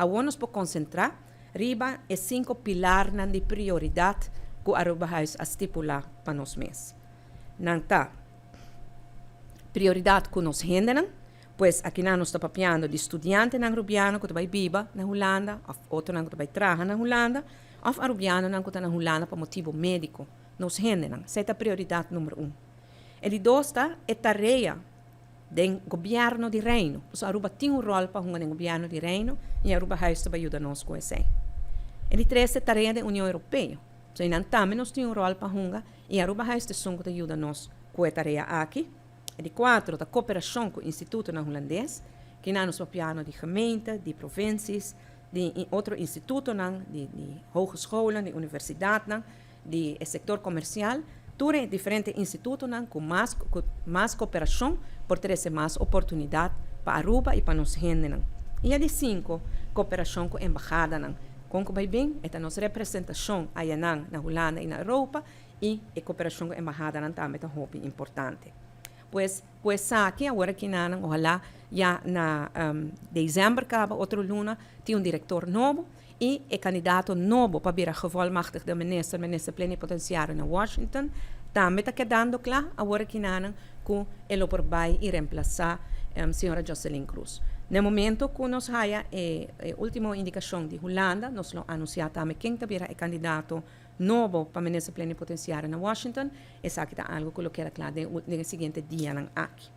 Awor nos por concentra riba e cinco pilarnan di prioridad cu Arubahuis a stipula pa nos mes. Nan ta, Prioridad cu nos hendenan, pues akinan nos ta papiando di studiantenan Rubiano cu ta bay biba na Hulanda of otronan cu ta bay traha na Hulanda of Arubianonan cu ta na Hulanda pa motibo medico, nos hendenan. Esey ta prioridad number un. E di dos ta e tarea den Gobierno di Reino. Pasobra Aruba tin un rol pa hunga den Gobierno di Reino y Arubahuis ta bay yuda nos cu esey. E di tres ta e tarea den Union Europeo. Pasobra eynan tambe nos tin un rol pa hunga y Arubahuis ta esun cu ta yuda nos cu e tarea aki. E di cuatro ta cooperacion cu institutonan Hulandes. Kinan nos papiano di gemeente, di provincies, di otro institutonan, di hogescholen, di universidadnan, di e sector comercial, tur e diferente institutonan cu mas cu mas cooperacion por trece mas oportunidad pa Aruba y pa nos hendenan. Y e di cinco, cooperacion cu embahadanan. Con cu bay bin, e ta nos representacion ayanan na Hulanda y na Europa y e cooperacion cu embahadanan tambe ta hopi importante. Pues, cu esaki awor aki nanan ohala ya na december caba otro luna tin un director nobo y e candidato nobo pa bira gevolmachtigde minister, minister plenipotenciario na Washington, tambe ta kedando cla awor aki nanan cu e lo por bay y reemplaza señora Joselyn Cruz. Na e momento cu nos haya e ultimo indicacion di Hulanda, nos lo anuncia tambe ken ta bira e candidato nobo pa minister plenipotenciario na Washington. Esaki ta algo cu lo keda cla den e siguiente dianan aki.